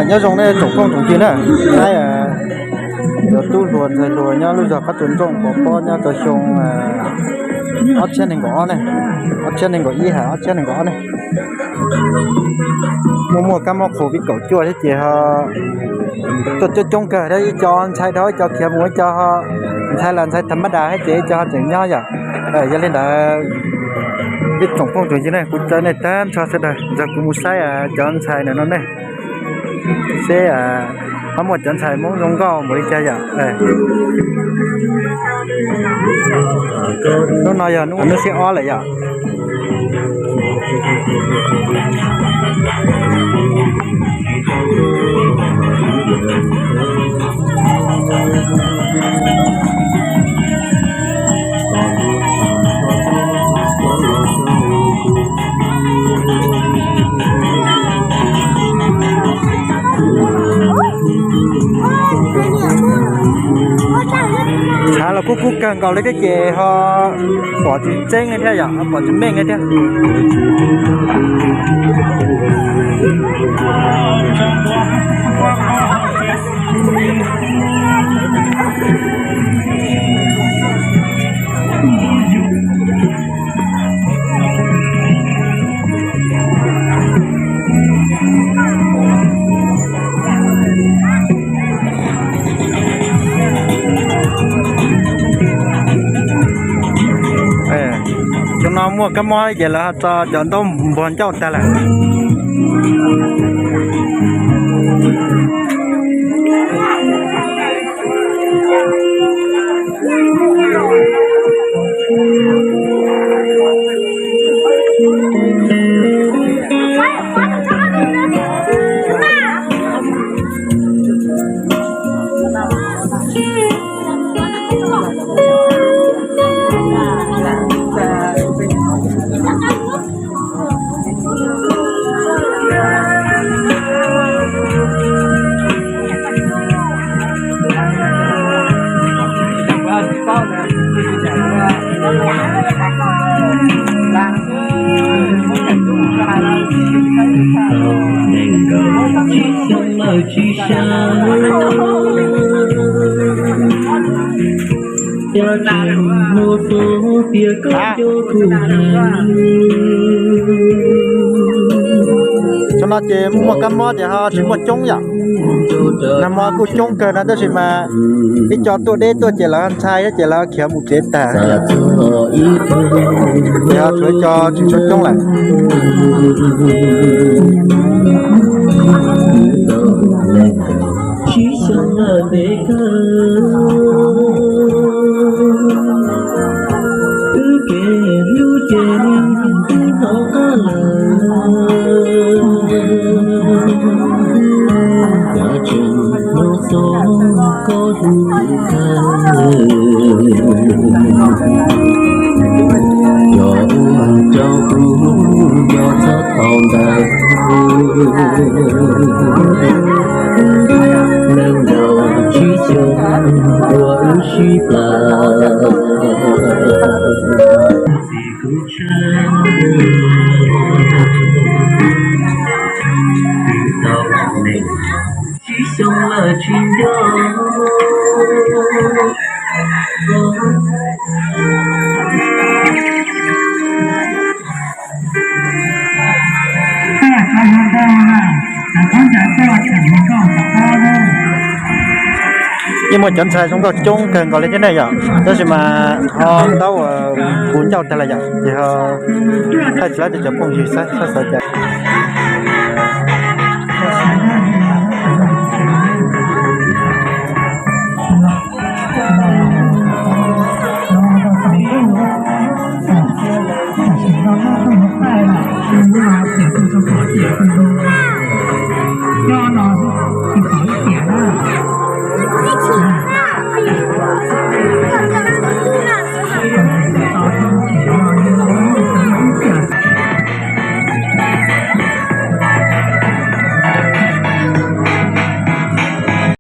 Nyob zoo nej tsoom phooj tsoom ywg na, saib cov tub hluas ntxhais hluas nyob lub zos qab tsuas nrooj pov pob nyob rau xyoo ob txhiab nees nkaum ob ne, ob txhiab nees nkaum ib hais ob txhiab nees nkaum ob ne. Muaj muaj kab mob Covid kaum cuaj thiab ces ho tuaj coob coob kawg thiab, ib co ntxhais dhau ib co khiav mus, ib co ho ntxhais los ntxhais tham mab das thiab ces ib co ho tseem nyob yom. Yog li ntawd, ib tsoom phooj tsoom ywg ne, kuv caw nej tag nrho sawv daws nrog kuv mus saib cov ntxhais ntawm no ne, seb ho muaj cov ntxhais Hmoob zoo nkauj npaum li cas yom. Hnub no yog hnub xiab ob lawm yom. Tshav los kub kub kawg nkaus li thiab ces ho pom tsis tseeb li thiab yom, ho pom tsis meej li thiab. Xyoo no muaj kab mob ces lawv tso cov ntaub npuag ncauj tag lawm. Xyoo no ces muaj kab mob ces ho tsis muaj coob yom. Nag hmo kuj coob kawg no tab sis mas ib co tuaj deb tuaj ces lawv ntshai thiab ces lawv khiav mus tsev tag. Ces ho tshuav ib co tsis tshua coob lawm. Tsib xyoo lawm ntev kawg, wb kev hlub ces twb hnov qab lawm. Kav tsij hnov txog koj hlub kuv kawg. Cov uas rau kuv nco txhob tau ntawd. Nees nkaum tsib xyoo uas wb sib pab. Kuv tshawb tau nees nkaum tsib xyoo lawm tsis nco. Yeej muaj cov ntxhais zoo nkauj coob kawg nkaus li thiab ne yom, tab sis mas ho ntaub uas puv ncauj tag lawm yom, ces ho thaij tsis laib rau cov phooj ywg saib xav cas.